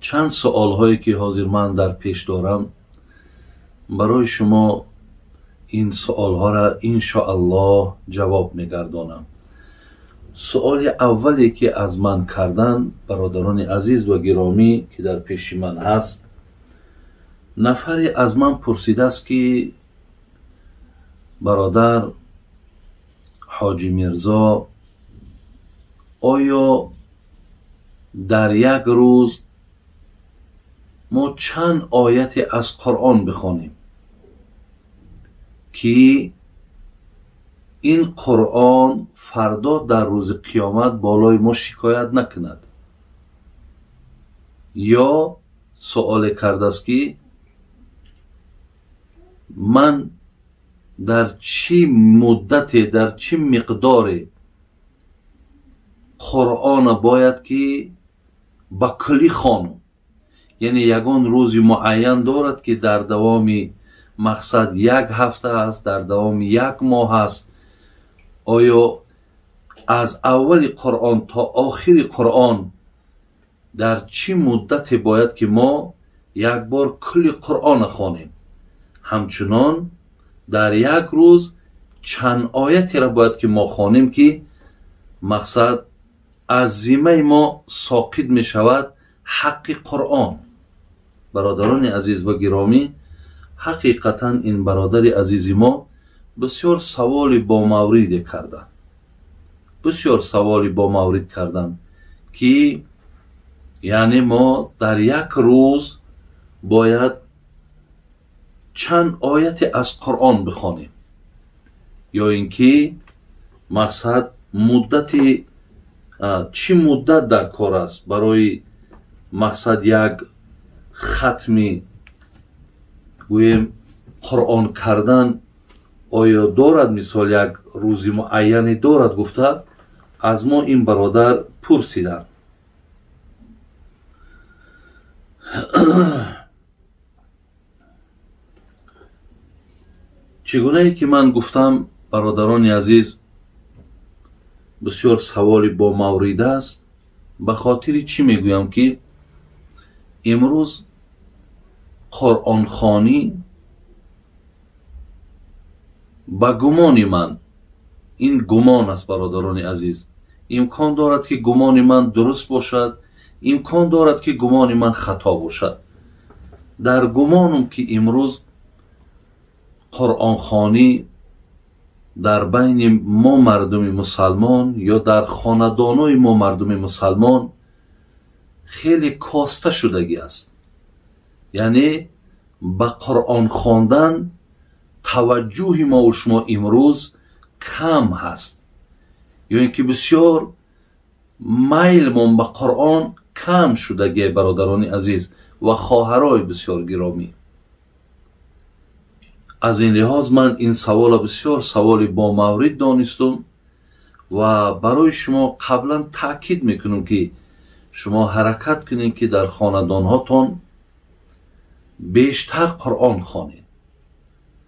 Чанд суолҳое, ки ҳозир ман дар пеш дорам, барои шумо ин суолҳоро иншоаллоҳ ҷавоб мегардонам. Суоли аввале, ки аз ман карданд, бародарони азиз ва гиромӣ, ки дар пеши ман ҳаст, нафаре аз ман пурсидааст, ки бародар Ҳоҷӣ Мирзо, оё дар як рӯз мо чанд ояте аз Қуръон бихонем, ки ин Қуръон фардо дар рӯзи қиёмат болои мо шикоят накунад? Ё суоле кардааст, ки ман дар чӣ муддате, дар чӣ миқдоре Қуръона бояд ки ба куллӣ хонам? Яъне ягон рӯзи муайян дорад, ки дар давоми мақсад як ҳафта аст, дар давоми як моҳ аст, оё аз аввали Қуръон то охири Қуръон дар чӣ муддате бояд ки мо як бор кулли Қуръона хонем? Ҳамчунон дар як рӯз чанд оятеро бояд ки мо хонем, ки мақсад аз зиммаи мо соқит мешавад ҳаққи Қуръон? Бародарони азиз ва гиромӣ, ҳақиқатан ин бародари азизи мо бисёр саволи бомавриде карданд, бисёр саволи бомаврид карданд, ки яъне мо дар як рӯз бояд чанд ояте аз Қуръон бихонем, ё ин ки мақсад муддати чӣ муддат дар кор аст барои мақсад як хатми, гӯем, Қуръон кардан, оё дорад, мисол, як рӯзи муайяне дорад, гуфта аз мо ин бародар пурсиданд. Чӣ гунае ки ман гуфтам, бародарони азиз, бисёр саволи бомаврид аст. Ба хотири чӣ мегӯям, ки имрӯз қуръонхонӣ, ба гумони ман, ин гумон аст, бародарони азиз, имкон дорад, ки гумони ман дуруст бошад, имкон дорад, ки гумони ман хато бошад, дар гумонам, ки имрӯз қуръонхонӣ дар байни мо мардуми мусалмон ё дар хонадонои мо мардуми мусалмон хеле коста шудагӣ аст. Яъне ба Қуръон хондан таваҷҷӯҳи мову шумо имрӯз кам ҳаст, ё ин ки бисёр майлмон ба Қуръон кам шудагӣ. Бародарони азиз ва хоҳарои бисёр гиромӣ, аз ин лиҳоз ман ин савола бисёр саволи бомаврид донистум ва барои шумо қаблан таъкид мекунам, ки шумо ҳаракат кунед, ки дар хонадонҳотон бештар Қуръон хонед.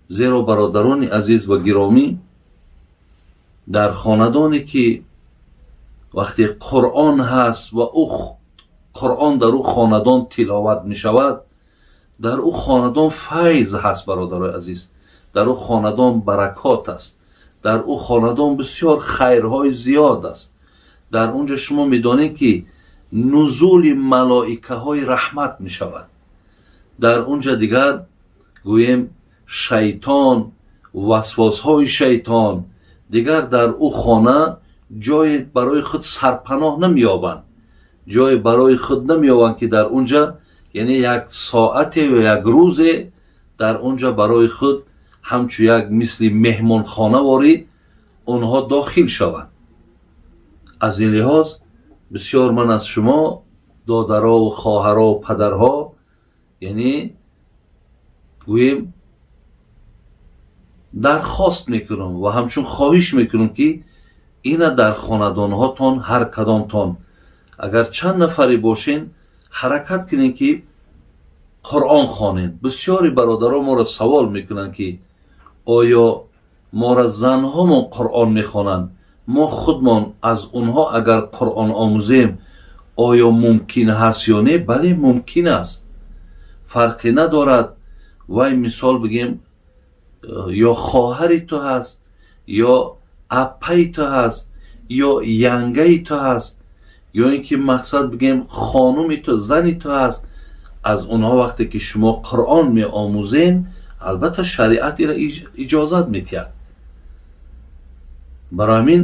Зеро, бародарони азиз ва гиромӣ, дар хонадоне ки вақте Қуръон ҳаст ва ӯ Қуръон дар ӯ хонадон тиловат мешавад, дар ӯ хонадон файз ҳаст. Бародарои азиз, дар ӯ хонадон баракот аст, дар ӯ хонадон бисёр хайрҳои зиёд аст. Дар он ҷо шумо медонед, ки нузули малоикаҳои раҳмат мешавад. Дар он ҷо дигар, гӯем, шайтон, васвосҳои шайтон дигар дар ӯ хона ҷое барои худ сарпаноҳ намеёбанд, ҷое барои худ намеёбанд, ки дар он ҷа, яъне як соате ё як рӯзе дар он ҷа барои худ ҳамчу як мисли меҳмонхонаворӣ онҳо дохил шаванд. Аз ин лиҳоз бисёр ман аз шумо додарову хоҳарову падарҳо, яъне гӯем, дархост мекунам ва ҳамчун хоҳиш мекунам, ки ина дар хонадонҳотон ҳар кадомтон агар чанд нафаре бошен, ҳаракат кунед, ки Қуръон хонед. Бисёри бародарон моро савол мекунанд, ки оё моро занҳомон Қуръон мехонанд, мо худмон аз онҳо агар Қуръон омӯзем, Оё мумкин ҳаст ё не? Бале, мумкин аст, фарқе надорад. Вай, мисол бигем, ё хоҳари ту ҳаст, ё аппаи ту ҳаст, ё янгаи ту ҳаст, ё ин ки, мақсад бигем, хонуми ту, зани ту ҳаст. Аз онҳо вақте ки шумо Қуръон меомӯзен, албатта, шариат ира иҷозат метиҳад. Барои ҳамин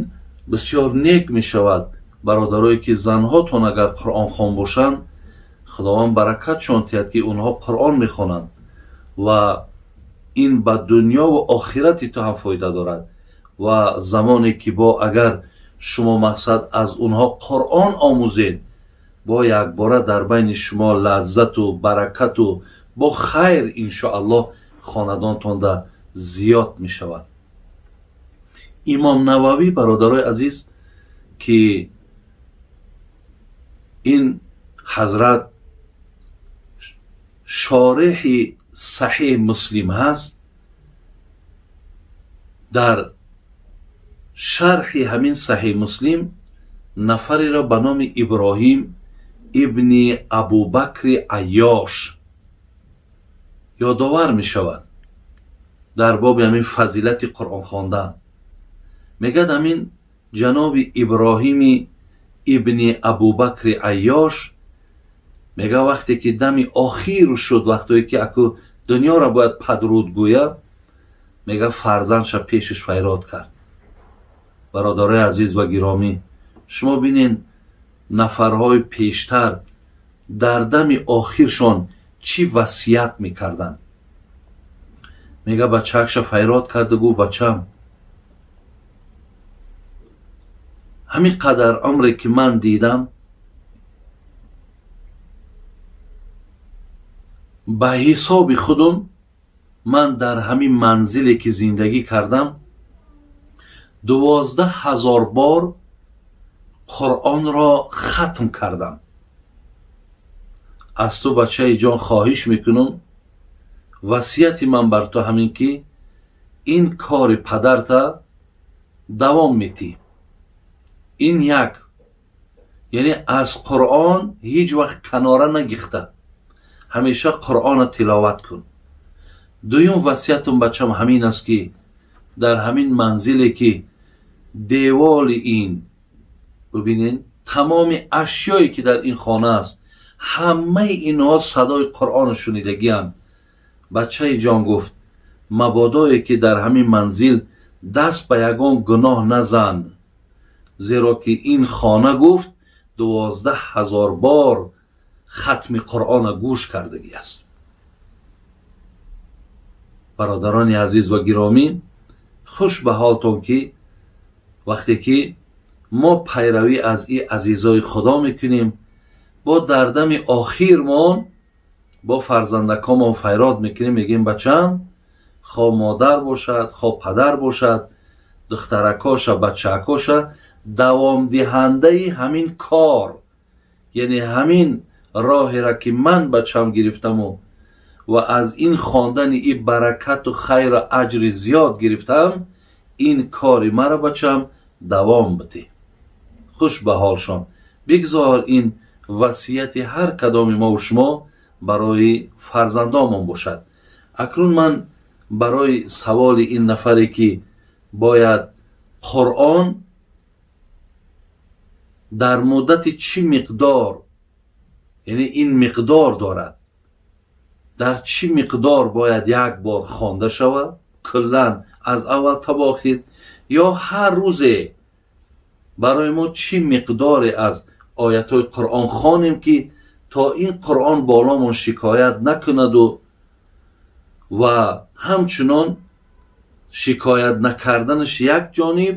бисёр нек мешавад, бародарое ки занҳотон агар қуръонхон бошанд, Худованд баракатшон диҳад, ки онҳо Қуръон мехонанд ва ин ба дунёву охирати ту ҳам фоида дорад. Ва замоне ки бо агар шумо, мақсад, аз онҳо Қуръон омӯзед, бо якбора дар байни шумо лаззату баракату бо хайр, иншоаллоҳ, хонадонтонда зиёд мешавад. Имом Нававӣ, бародарои азиз, ки ин ҳазрат шореҳи Саҳеҳ Муслим ҳаст, дар шарҳи ҳамин Саҳеҳ Муслим нафареро ба номи Иброҳим ибни Абубакри Айёш ёдовар мешавад. Дар боби ҳамин фазилати Қуръон хондан мегӯяд: ҳамин ҷаноби Иброҳими ибни Абубакри Айёш, мега, вақте ки дами охир шуд, вақтое ки аку дунёро бояд падруд гӯя, мега, фарзандша пешаш файрод кард. Бародарои азиз ва гиромӣ, шумо бинен, нафарҳои пештар дар дами охиршон чӣ васият мекарданд. Мега, бачаакша файрод карду гуфт: «Бачам, ҳамин қадар умре ки ман дидам, ба ҳисоби худум ман дар ҳамин манзиле ки зиндагӣ кардам, 12 000 бор Қуръонро хатм кардам. Аз ту, бачаи ҷон, хоҳиш мекунам, васияти ман бар ту ҳамин ки ин кори падарта давом метӣ. Ин як, яъне аз Қуръон ҳеҷ вақт канора нагихта, ҳамеша Қуръонро тиловат кун. Дуюм васиятум, бачам, ҳамин аст, ки дар ҳамин манзиле ки деволи ин, бибинен, тамоми ашёе ки дар ин хона аст, ҳамаи инҳо садои Қуръонро шунидагианд. Бачаи ҷон, — гуфт, — мабодое ки дар ҳамин манзил даст ба ягон гуноҳ назан, зеро ки ин хона, — гуфт, — 12 000 бор хатми Қуръонро гӯш кардагӣ аст». Бародарони азиз ва гиромӣ, хуш ба ҳолтон, ки вақте ки мо пайравӣ аз ин азизои Худо мекунем, бо дар дами охирмон бо фарзандакомон файрод мекунем, мегӯем: «Бачам, хо модар бошад, хо падар бошад, духтаракоша, бачаакоша, давомдиҳандаи ҳамин кор, яъне ҳамин роҳеро ки ман, бачам, гирифтаму ва аз ин хондани ин баракату хайру аҷри зиёд гирифтам, ин кори маро, бачам, давом бидеҳ». Хуш ба ҳолшон. Бигзор ин васияти ҳар кадоми мову шумо барои фарзандонмон бошад. Акнун ман барои саволи ин нафаре, ки бояд Қуръон дар муддати чӣ миқдор, яъне ин миқдор дорад, дар чӣ миқдор бояд як бор хонда шавад, куллан аз аввал то ба охир ё ҳар рӯзе барои мо чӣ миқдоре аз оятҳои Қуръон хонем, ки то ин Қуръон боломон шикоят накунаду ва ҳамчунон шикоят накарданаш як ҷониб,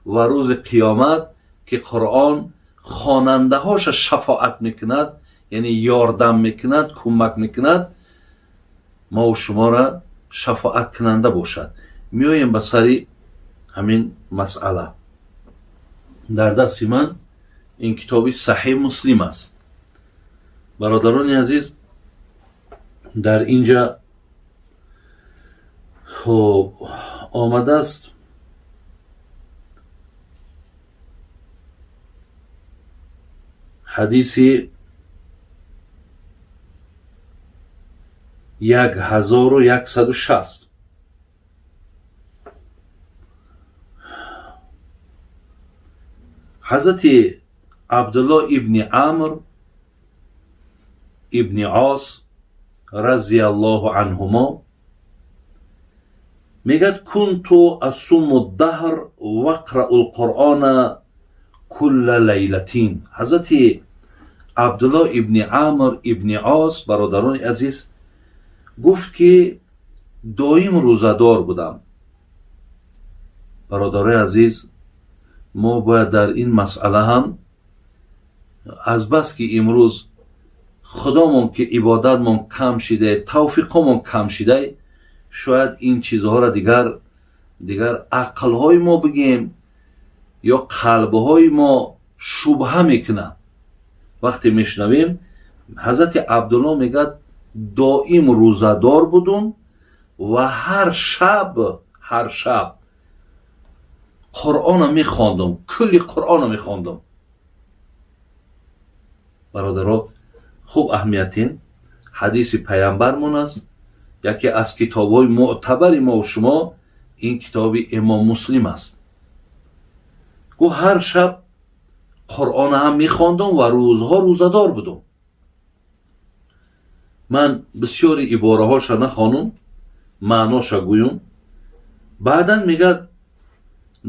ва рӯзи қиёмат ки Қуръон хонандаҳоша шафоат мекунад, яъне ёрдам мекунад, кӯмак мекунад, мову шуморо шафоаткунанда бошад. Меоем ба сари ҳамин масъала. Дар дасти ман ин китоби Саҳеҳ Муслим аст, бародарони азиз. Дар инҷа хуб омадааст Ҳадиси 1160. Ҳазрати Абдулло ибни Амр ибни Ос разияллоҳу анҳумо мегӯяд: кунту асуму даҳр вақрау лқуръона кулла лайлатин. Ҳазрати Абдулло ибни Амр ибни Ос, бародарони азиз, гуфт ки доим рӯзадор будам. Бародарои азиз, мо бояд дар ин масъала ҳам азбаски имрӯз худомон ки ибодатмон кам шида, тавфиқомон кам шида, шояд ин чизҳоро дигар ақлҳои мо бигем ё қалбҳои мо шубҳа мекунад. Вақте мешунавем, ҳазрати Абдулло мегӯяд: доим рӯзадор будум ва ҳар шаб Қуръонро мехондум, кулли Қуръонро мехондум. Бародаро, хуб аҳамиятин ҳадиси паямбармон аст, яке аз китобҳои мӯътабари мо шумо ин китоби Имом Муслим аст. Гӯ ҳар шаб Қуръонро ҳам мехондум ва рӯзҳо рӯзадор будум. Ман бисёри ибораҳоша нахонум, маъноша гӯюм. Баъдан мегӯяд,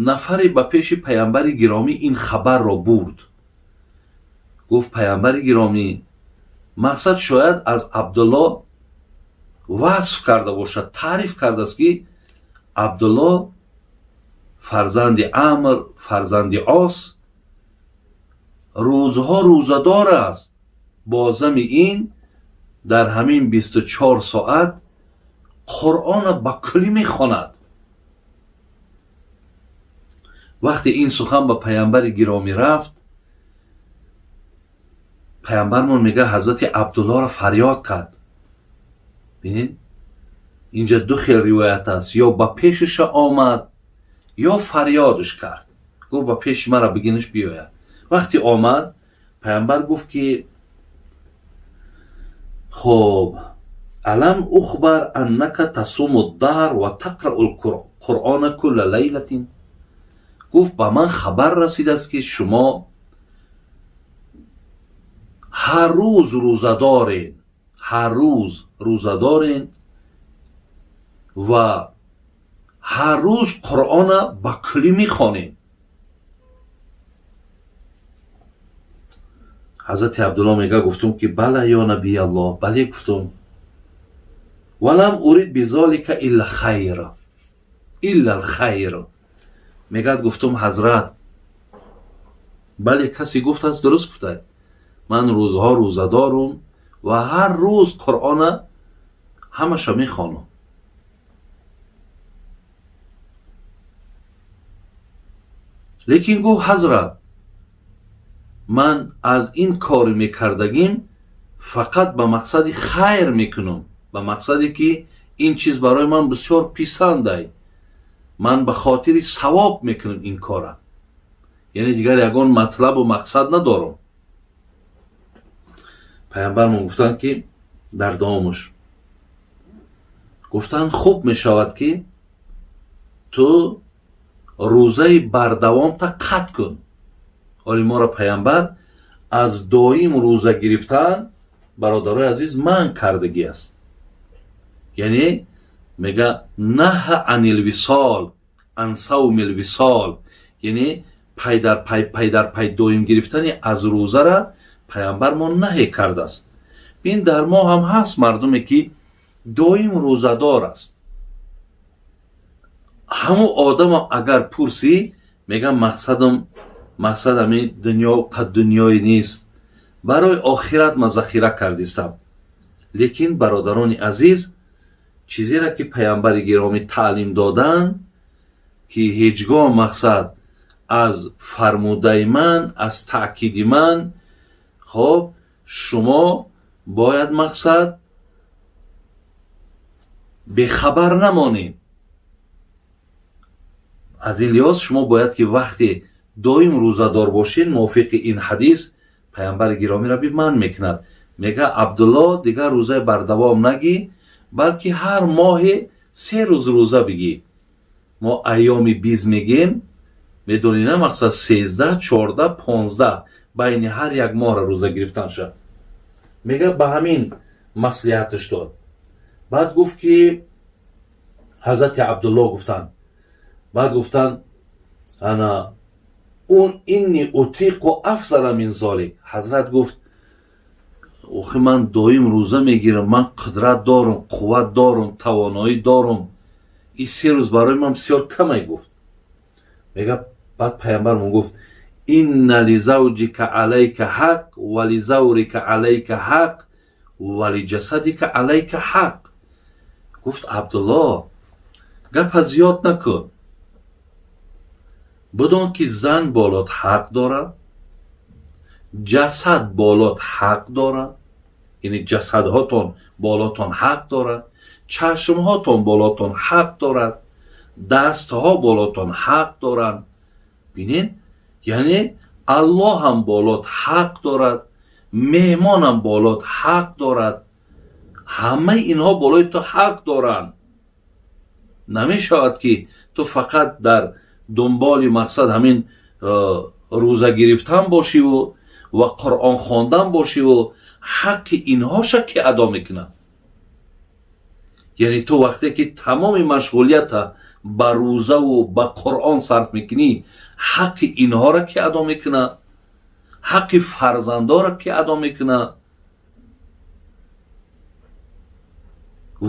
нафаре ба пеши паямбари гиромӣ ин хабарро бурд. Гуфт: паямбари гиромӣ, мақсад шояд аз Абдулло васф карда бошад, таъриф кардааст ки Абдулло фарзанди Амр, фарзанди Ос рӯзҳо рӯзадор аст. Бо зами ин дар ҳамин 24 соат Қуръонро ба куллӣ мехонад. Вақте ин сухан ба паямбари гиромӣ рафт, паямбармон мегӯяд, ҳазрати Абдуллоро фарёд кард. Бинед, инҷа ду хел ривоят аст: ё ба пешаша омад, ё фарёдш кард, гуфт: ба пеши мара бигинаш биёяд. Вақте омад, паямбар гуфт ки хоб, алам ухбар аннака тасуму даҳр ва тақрау лқуръона кулла лайлатин. Гуфт: ба ман хабар расидааст ки шумо ҳар рӯз рӯзадорен, ҳар рӯз рӯзадорен ва ҳар рӯз Қуръона ба куллӣ мехонед. Ҳазрати Абдулло мега, гуфтум ки бала ё набияллоҳ, бале гуфтум. Валам урид бизолика илла хайра, илла алхайр. Мегӯяд, гуфтум: ҳазрат, бале, касе гуфтааст, дуруст гуфта, ман рӯзҳо рӯзадорум ва ҳар рӯз Қуръона ҳамаша мехонам. Лекин гуфт: ҳазрат, ман аз ин кори мекардагим фақат ба мақсади хайр мекунам, ба мақсаде ки ин чиз барои ман бисёр писандай, ман ба хотири савоб мекунам ин кора, яъне дигар ягон матлабу мақсад надорам. Паямбармон гуфтанд ки дар давомаш гуфтанд: хуб мешавад ки ту рӯзаи бардавомта қатъ кун. Ҳоли моро паямбар аз доим рӯза гирифтан, бародарои азиз, манъ кардагӣ аст. Яъне мега наҳа анил висол, ан савмил висол, яъне пай дар пай, пай дар пай доим гирифтани аз рӯзара паямбармон наҳе кардааст. Бин, дар мо ҳам ҳаст мардуме ки доим рӯзадор аст. Ҳамун одама агар пурсӣ, мегам мақсадам ин дунё қад дунёе нест, барои охират ма захира кардистам. Лекин бародарони азиз, чизеро ки паямбари гиромӣ таълим доданд, ки ҳеҷ гоҳ мақсад аз фармудаи ман, аз таъкиди ман, хоб, шумо бояд мақсад бехабар намонед. Аз ин лиҳоз шумо бояд ки вақте доим рӯзадор бошед, мувофиқи ин ҳадис Паямбари гиромиро биман мекунад, мега: «Абдулло, дигар рӯзаи бардавом нагӣ, балки ҳар моҳе 3 рӯз рӯза бигӣ». Мо айёми биз мегем, медонӣ на, мақсад 13, 14, 15, байни ҳар як моҳра рӯза гирифтан шад. Мега, ба ҳамин маслиҳаташ дод. Баъд гуфт ки ҳазрати Абдулло гуфтанд, баъд гуфтанд: «Ана он إني أطيق أفضل من ذلك». Ҳазрат гуфт: «Охи, ман доим рӯза мегирам, ман қудрат дорум, қувват дорум, тавоноӣ дорум, ин 3 рӯз барои ман бисёр камай», гуфт. Мега, баъд паямбармон гуфт: «إن لزوجك عليك حق ولزورك عليك حق ولجسدك عليك حق». Гуфт: «Абдулло, гапа зиёд накун, бидон ки зан болот ҳақ дорад, ҷасад болот ҳақ дорад, яъне ҷасадҳотон болотон ҳақ дорад, чашмҳотон болотон ҳақ дорад, дастҳо болотон ҳақ доранд». Бинен, яъне Аллоҳ ҳам болот ҳақ дорад, меҳмонам болот ҳақ дорад, ҳамаи инҳо болои ту ҳақ доранд. Намешавад ки ту фақат дар дунболи мақсад ҳамин рӯза гирифтан бошиву ва Қуръон хондан бошиву ҳаққи инҳоша ки адо мекунад? Яъне ту вақте ки тамоми машғулията ба рӯзаву ба Қуръон сарф мекунӣ, ҳаққи инҳоро ки адо мекунад? Ҳаққи фарзандоро ки адо мекунад?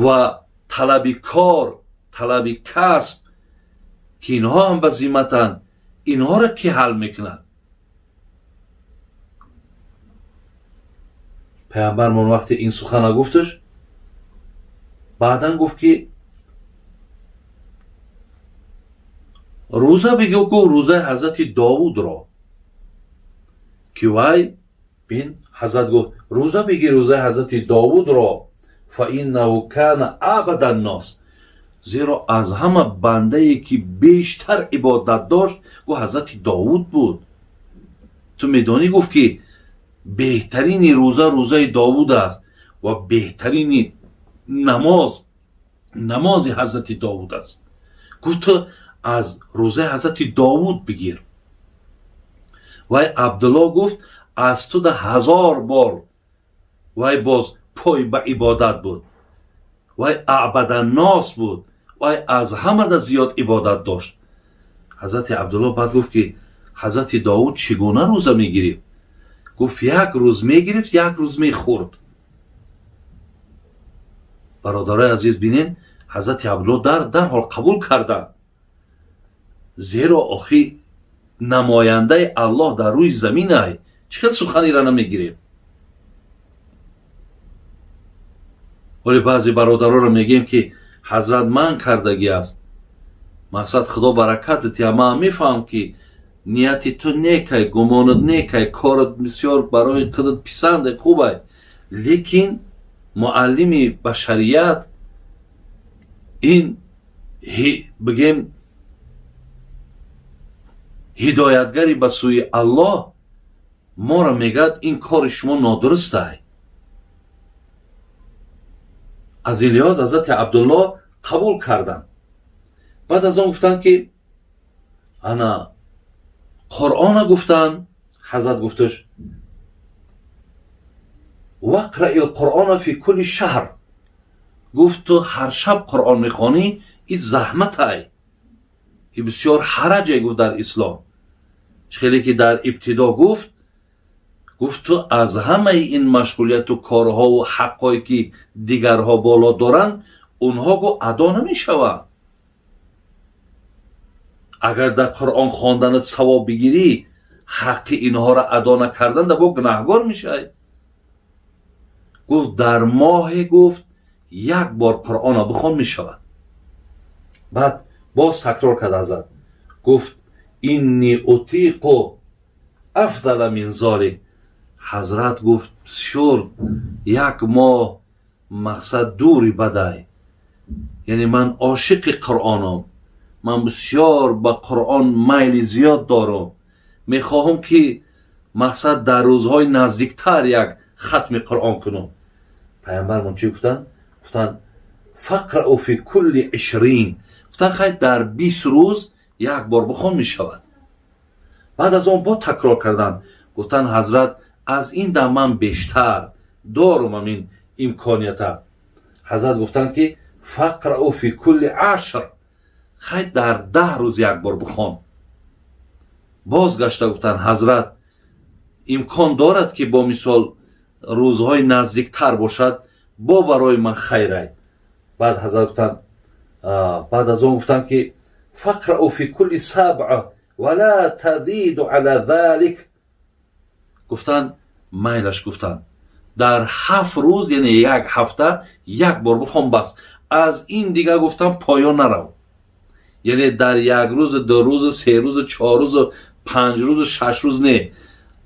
Ва талаби кор, талаби касб, ки инҳо ҳам ба зимматанд, инҳоро ки ҳал мекунад? Паямбармон вақте ин сухана гуфташ, баъдан гуфт ки рӯза бигӯ, гуфт рӯзаи ҳазрати Довудро, ки вай бин, ҳазрат гуфт: «Рӯза бигир рӯзаи ҳазрати Довудро, فإنه كان أعبد الناس», зеро аз ҳама бандае ки бештар ибодат дошт, гуфт, ҳазрати Довуд буд. Ту медонӣ, гуфт, ки беҳтарини рӯза рӯзаи Довуд аст ва беҳтарини намоз намози ҳазрати Довуд аст. Гуфт, ту аз рӯзаи ҳазрати Довуд бигир. Вай Абдулло гуфт, аз ту да 1000 бор вай боз пой ба ибодат буд, вай أعبد الناس буд, вай аз ҳамада зиёд ибодат дошт. Ҳазрати Абдулло баъд гуфт ки ҳазрати Довуд чӣ гуна рӯза мегирифт? Гуфт, як рӯз мегирифт, як рӯз мехӯрд. Бародарои азиз, бинен, ҳазрати Абдулло дарҳол қабул карданд, зеро охи намояндаи Аллоҳ дар рӯи заминай, чӣ хел суханеро намегирем? Вале баъзе бародароро мегӯем ки ҳазрат ман кардагӣ аст, мақсад Худо баракат дития, ман мефаҳмам ки нияти ту некай, гумонат некай, корат бисёр барои худат писанде, хубай, лекин муаллими башарият ин бигем ҳидоятгари ба сӯи Аллоҳ моро мегӯяд, ин кори шумо нодурустай. Аз ин лиҳоз ҳазрати Абдулло қабул карданд. Баъд аз он гуфтанд ки ана Қуръона гуфтанд, ҳазрат гуфташ: واقرأ القرآن في كل شهر. Гуфт, ту ҳар шаб Қуръон мехонӣ, ин заҳматай, ин бисёр ҳараҷе, гуфт, дар ислом. Чӣ хеле ки дар ибтидо гуфт, гуфт, ту аз ҳамаи ин машғулияту корҳову ҳаққое ки дигарҳо боло доранд, онҳо, гу, адо намешавад. Агар дар Қуръон хонданат савоб бигирӣ, ҳаққи инҳоро адо накардан да бо гунаҳгор мешавӣ. Гуфт, дар моҳе, гуфт, як бор Қуръона бихон, мешавад. Баъд боз такрор кард ҳазрат, гуфт: إني أطيق أفضل من ذلك. Ҳазрат гуфт, бисёр як моҳ мақсад дури бадай, яъне ман ошиқи Қуръонам, ман бисёр ба Қуръон майли зиёд дорам, мехоҳам ки Мақсад, дар рӯзҳои наздиктар як хатми Қуръон кунам. Пайғамбармон чӣ гуфтанд? Гуфтанд: فاقرأ في كل 20. Гуфтанд: хай, дар 20 рӯз як бор бихон, мешавад. Баъд аз он бо такрор карданд, гуфтанд: ҳазрат, аз ин дам ман бештар дорум ҳамин имконията. Ҳазрат гуфтанд ки فاقرأ في كل 10. Хай, дар 10 рӯз як бор бихон. Бозгашта гуфтанд: ҳазрат, имкон дорад, ки бо мисол рӯзҳои наздиктар бошад, бо барои ман хайрай. Баъд ҳазрат гуфтанд, баъд аз он гуфтанд ки فاقرأ في كل 7 ولا تزيد على ذلك. Гуфтанд: майлаш, гуфтанд, дар 7 рӯз, яъне як ҳафта як бор бихон, бас. Аз ин дигар, гуфтам, поён нарав, яъне дар як рӯзу, 2 рӯзу, 3 рӯзу, 4 рӯзу, 5 рӯзу, 6 рӯз не.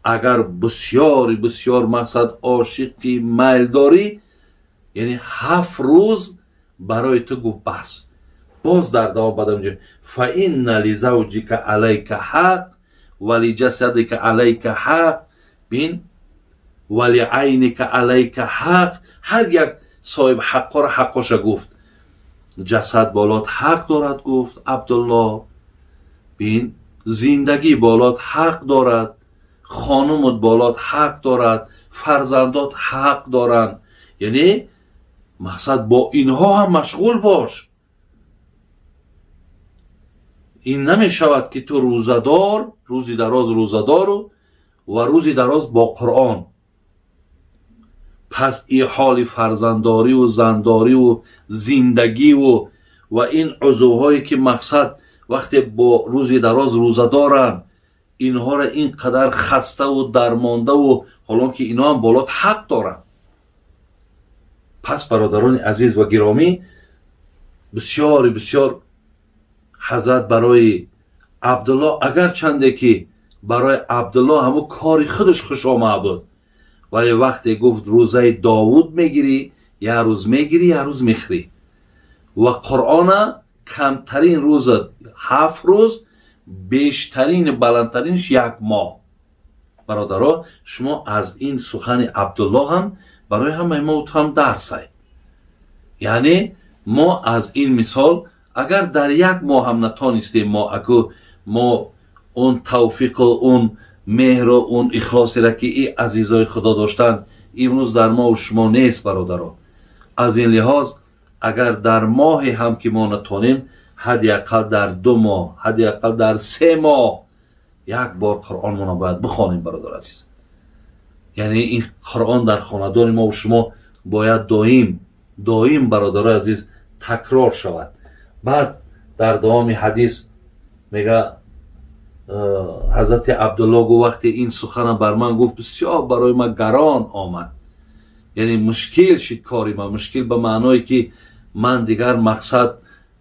Агар бисёри бисёр, мақсад, ошиқи майл дорӣ, яъне 7 рӯз барои ту, гуфт, бас. Боз дар давом бадам: فإن لزوجك عليك حق ولجسدك عليك حق, бин, ولعينك عليك حق. Ҳар як соҳиб ҳаққоро ҳаққоша гуфт. Ҷасад болот ҳақ дорад, гуфт Абдулло, бин, зиндагӣ болот ҳақ дорад, хонумут болот ҳақ дорад, фарзандот ҳақ доранд. Яъне, мақсад, бо инҳо ҳам машғул бош. Ин намешавад, ки ту рӯзадор, рӯзи дароз рӯзадору ва рӯзи дароз бо Қуръон. Пас и ҳоли фарзандориву зандориву зиндагиву ва ин узвҳое, ки, мақсад, вақте бо рӯзи дароз рӯза доранд, инҳоро ин қадар хаставу дармондаву, ҳолон ки инҳо ҳам болот ҳақ доранд. Пас, бародарони азиз ва гиромӣ, бисёри бисёр ҳазрат барои Абдулло, агарчанде ки барои Абдулло ҳамун кори худаш хуш омад буд, вале вақте гуфт: рӯзаи Довуд мегирӣ, як рӯз мегирӣ, як рӯз мехӯрӣ, ва Қуръона камтарин рӯзат 7 рӯз, бештарин, баландтаринш як моҳ. Бародаро, шумо аз ин сухани Абдулло ҳам барои ҳамаи мо ҳам дарсай. Яъне мо аз ин мисол, агар дар як моҳ ҳам натонистем, мо аку мо он тавфиқу он меҳру он ихлосеро, ки и азизои Худо доштанд, имрӯз дар мову шумо нест. Бародаро, аз ин лиҳоз, агар дар моҳе ҳам ки мо натонем, ҳадди ақал дар 2 моҳ, ҳадди ақал дар 3 моҳ як бор Қуръонмона бояд бихонем. Бародар азиз, яъне ин Қуръон дар хонадони мову шумо бояд доим, доим, бародарои азиз, такрор шавад. Баъд дар давоми ҳадис мега, ҳазрати Абдулло гуфт: вақте ин сухана бар ман гуфт, бисёр барои ман гарон омад, яъне мушкил шид кори ман. Мушкил ба маъное, ки ман дигар, мақсад,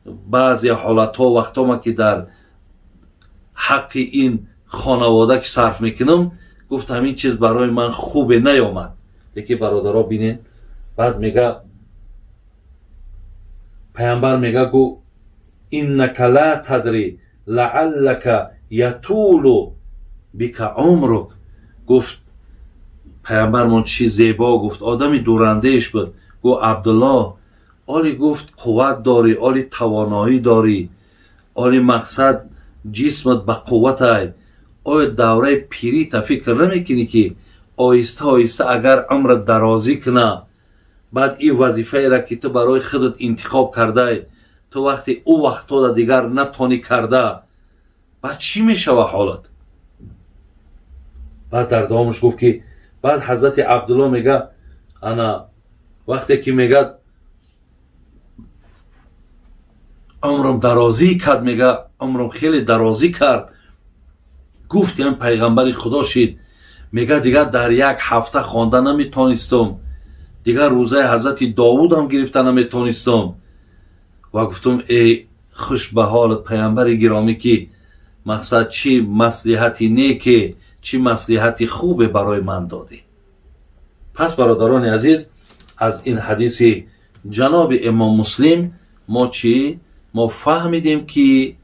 баъзе ҳолатҳо, вақтҳома, ки дар ҳаққи ин хонавода ки сарф мекунам, гуфт, ҳамин чиз барои ман хубе наёмад. Лекин, бародаро, бинед, баъд мега, пайғамбар мега, гу: إنك لا تدري لعلك يطول بك عمرك. Гуфт пайғамбармон, чӣ зебо гуфт, одами дурандеш буд. Гуфт: Абдулло, оли, гуфт, қувват дорӣ, оли тавоноӣ дорӣ, оли, мақсад, ҷисмат ба қувватай. Оё давраи пирита фикр намекунӣ, ки оҳиста оҳиста агар умрат дарозӣ куна, баъд ин вазифаеро, ки ту барои худат интихоб кардай, ту вақте ӯ вақтҳода дигар натонӣ карда, баъд чӣ мешава ҳолат? Баъд дар давомаш гуфт, ки баъд ҳазрати Абдулло мега, ана вақте ки мегад, умрам дарозӣ кард, мега, умрам хеле дарозӣ кард, гуфт, ям пайғамбари Худо шид, мега, дигар дар як ҳафта хонда наметонистам, дигар рӯзаи ҳазрати Довудам гирифта наметонистам. Ва гуфтум: эй хуш ба ҳолат, пайғамбари гиромӣ, ки, мақсад, чӣ маслиҳати неке, чӣ маслиҳати хубе барои ман додӣ. Пас, бародарони азиз, аз ин ҳадиси ҷаноби имом Муслим мо чӣ мо фаҳмидем, ки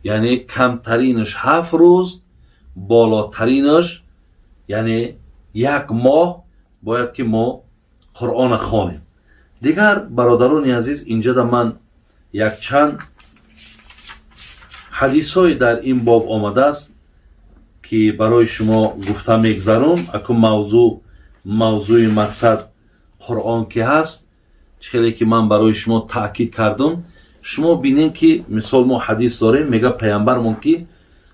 яъне камтаринаш 7 рӯз, болотаринаш Яъне як моҳ бояд ки мо Қуръона хонем. Дигар, бародарони азиз, инҷода ман якчанд ҳадисҳое дар ин боб омадааст, ки барои шумо гуфта мегзарон. Аку мавзӯъ, мавзӯи мақсад Қуръон ки ҳаст, чӣ хеле ки ман барои шумо таъкид кардам, шумо бинед, ки мисол мо ҳадис дорем, мега паямбармон, ки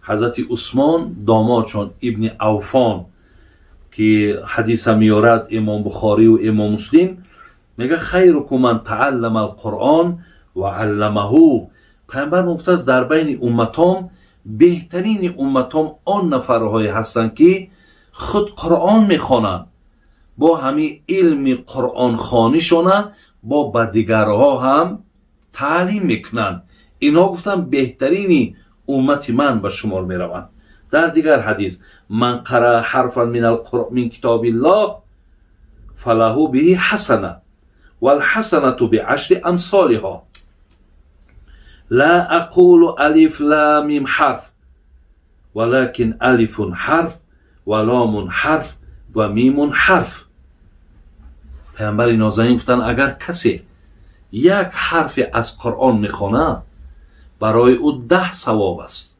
ҳазрати Усмон домодшон Ибни Авфон, ки ҳадиса меорад Имом Бухорию Имом Муслим, мега: «Хайрукум ман тааллама алқуръон ва алламаҳу». Паямбар гуфтааст: дар байни умматом беҳтарини умматом он нафарҳое ҳастанд, ки худ Қуръон мехонанд, бо ҳамин илми қуръонхонишона бо ба дигарҳо ҳам таълим мекунанд. Инҳо, гуфтанд, беҳтарини уммати ман ба шумор мераванд. Дар дигар ҳадис: «Ман қараа ҳарфан мин китобиллоҳ фалаҳу биҳи ҳасана валҳасанату биашри амсолиҳо. Ла ақулу алиф ла мим ҳарф, валакин алифун ҳарф ва ломун ҳарф ва мимун ҳарф». Паямбари нозанин гуфтанд: агар касе як ҳарфе аз Қуръон мехонад, барои ӯ 10 савоб аст.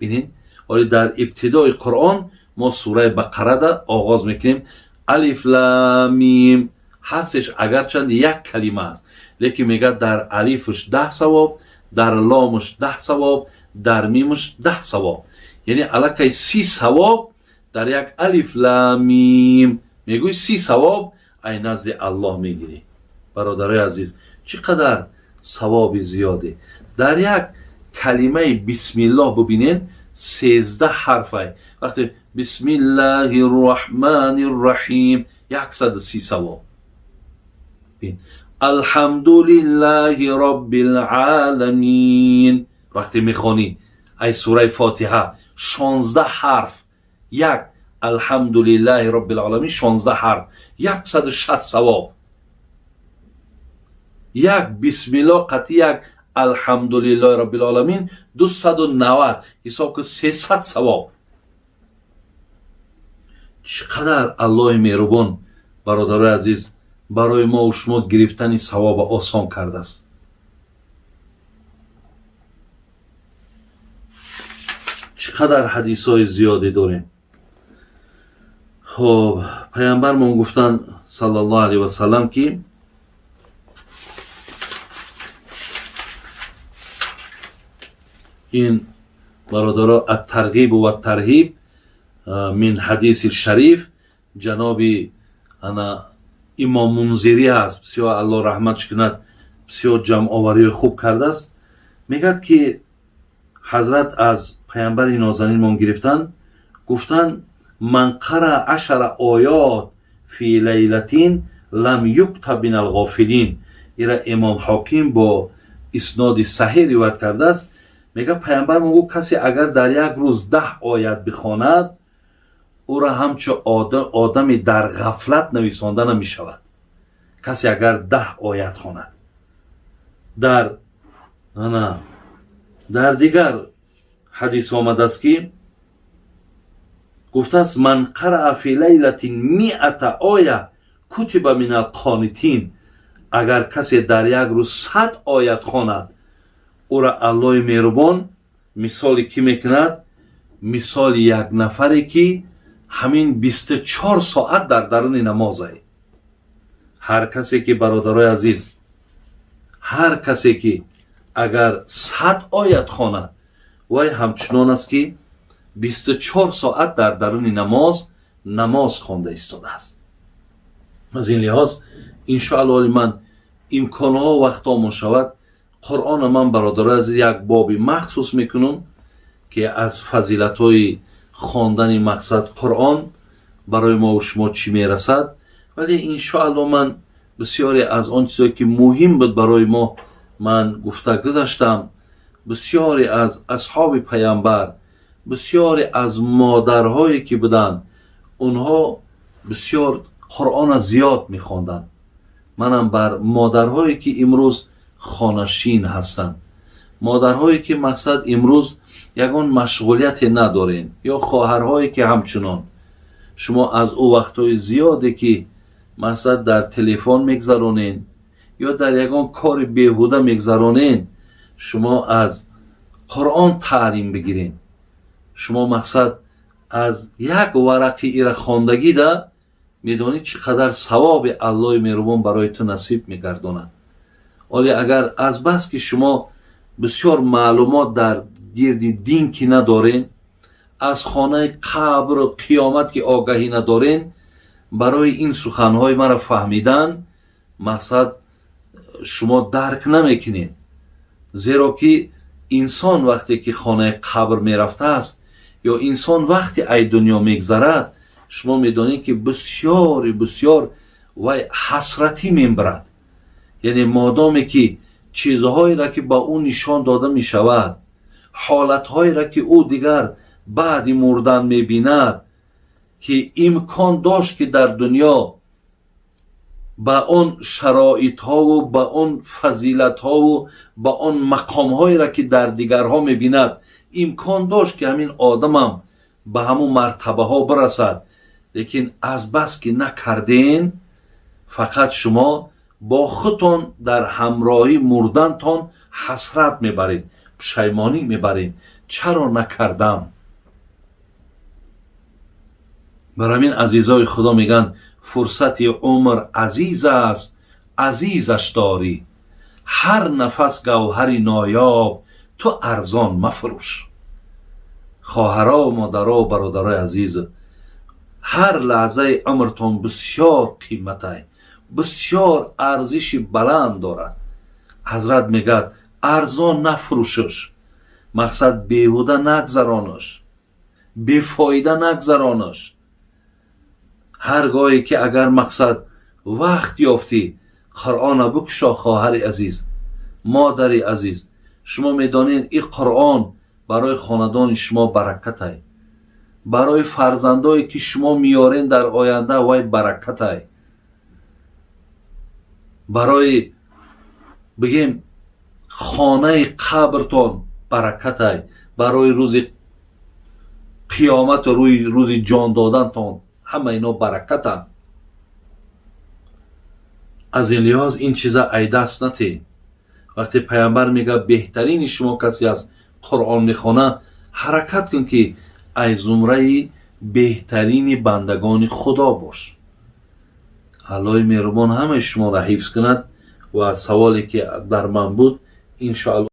Бинед, ҳоле дар ибтидои Қуръон мо сураи Бақарада оғоз мекунем, алиф ла мим, ҳарсеш агарчанд як калима аст, лекин мегӯяд, дар алифаш 10 савоб, дар ломаш 10 савоб, дар мимаш 10 савоб. Яъне аллакай 30 савоб дар як алиф ла мим мегӯй, 30 савоб ай назди Аллоҳ мегирӣ. Бародарои азиз, чӣ қадар савоби зиёде дар як калимаи бисмиллоҳ! Бубинед, 13 ҳарфай. Вақте бисмиллаҳи рраҳмани рраҳим, 130 савоб. Алҳамдулиллаҳи роббил-оламин вақте мехонӣ, ай сураи Фотиҳа, 16 ҳарф, як алҳамдулиллаҳи роббил-оламин, 16 ҳарф, 160 савоб. Як бисмиллоҳ қатъи як алҳамдулиллоҳи роббил-оламин, 290, ҳисоб ки, 300 савоб. Чӣ қадар Аллоҳи меҳрубон, бародарои азиз, барои мо шумо гирифтани савоба осон кардааст. Чӣ қадар ҳадисҳои зиёде дорем. Хоб, паямбармон гуфтанд, саллаллоҳу алайҳи васалам, ки ин, бародаро, аттарғибу ваттарҳиб мин ҳадиси шариф, ҷаноби ана Имом Мунзирӣ ҳаст, бисёр, Аллоҳ раҳматш кунад, бисёр ҷамъовариҳои хуб кардааст. Мегӯяд, ки ҳазрат аз паямбари нозанинмон гирифтанд, гуфтанд: «Ман қара ашара оёт фи лайлатин лам юктаб мин алғофилин». Ира Имом Ҳоким бо исноди саҳеҳ ривоят кардааст. Мегӯяд, паямбар гуфт: касе агар дар як рӯз 10 оят бихонад, ӯро ҳамчун одами дар ғафлат нависонда намешавад. Касе агар 10 оят хонад. Дар ана дар дигар ҳадис омадааст, ки гуфтааст: «Ман қараа фи лайлатин миата оя кутиба мин алқонитин». Агар касе дар як рӯз 100 оят хонад, ӯра Аллоҳи меҳрубон мисоли кӣ мекунад? Мисоли як нафаре, ки ҳамин 24 соат дар даруни намозае. Ҳар касе ки, бародарои азиз, ҳар касе ки агар 100 оят хонад, вай ҳамчунон аст, ки 24 соат дар даруни намоз хонда истодааст. Аз ин лиҳоз, иншоалло, ман имконҳо вақтомон шавад, Қуръона ман, бародарои азиз, як боби махсус мекунам, ки аз фазилатҳои хондани мақсад Қуръон барои мо шумо чӣ мерасад. Вале иншоалло, ман бисёре аз он чизое, ки муҳим буд барои мо, ман гуфта гузаштам. Бисёре аз асҳоби паямбар, бисёре аз модарҳое ки буданд, онҳо бисёр Қуръона зиёд мехонданд. Манам бар модарҳое, ки имрӯз хонашин ҳастанд, модарҳое, ки мақсад имрӯз ягон машғулияте надорем, ё хоҳарҳое, ки ҳамчунон. Шумо аз ӯ вақтҳои зиёде ки мақсад дар телефон мегзаронен ё дар ягон кори беҳуда мегзаронен, шумо аз Қуръон таълим бигирен. Шумо мақсад аз як варақи ира хондагида медонӣ, чӣ қадар савоби Аллоҳи меҳрубон барои ту насиб мегардонад. Оле агар азбас ки шумо бисёр маълумот дар гирди дин ки надорен, аз хонаи қабру қиёмат ки огаҳӣ надорен, барои ин суханҳои маро фаҳмидан мақсад шумо дарк намекунед. Зеро ки инсон вақте ки хонаи қабр мерафтааст ё инсон вақте ай дунё мегзарад, шумо медонед, ки бисёри бисёр вай ҳасратӣ мебарад. Яъне модоме ки чизҳоеро ки ба ӯ нишон дода мешавад, ҳолатҳоеро ки ӯ дигар баъди мурдан мебинад, ки имкон дошт, ки дар дунё ба он шароитҳову ба он фазилатҳову ба он мақомҳоеро ки дар дигарҳо мебинад, имкон дошт, ки ҳамин одамам ба ҳамун мартабаҳо бирасад, лекин азбас ки накарден, фақат шумо бо худтон дар ҳамроҳӣ мурдантон ҳасрат мебаред, пушаймонӣ мебаред: чаро накардам? Бар ҳамин, азизои Худо, мегӯянд: фурсати умр азиз аст, азизаш дорӣ, ҳар нафас гавҳари ноёб, ту арзон мафурӯш. Хоҳаро, модаро, бародарои азиз, ҳар лаҳзаи умртон бисёр қиматай, бисёр арзиши баланд дорад. Ҳазрат мегӯяд: арзон нафурӯшаш, мақсад беҳуда нагзаронаш, бефоида нагзаронаш. Ҳар гоҳе ки агар мақсад вақт ёфтӣ, Қуръона бикушо. Хоҳари азиз, модари азиз, шумо медонед, ин Қуръон барои хонадони шумо баракатай, барои фарзандое ки шумо меёрен дар оянда вай баракатай, барои бигем хонаи қабртон баракатай, барои рӯзи қиёмату рӯзи ҷон додантон ҳама ино баракатанд. Аз ин лиҳоз ин чиза айдаст натӣ. Вақте Паямбар мегӯяд: беҳтарини шумо касе аст Қуръон мехона, ҳаракат кун, ки ай зумраи беҳтарини бандагони Худо бош. Аллоҳи меҳрубон ҳамаи шуморо ҳифз кунад. Ва саволе ки дар ман буд, иншоалло.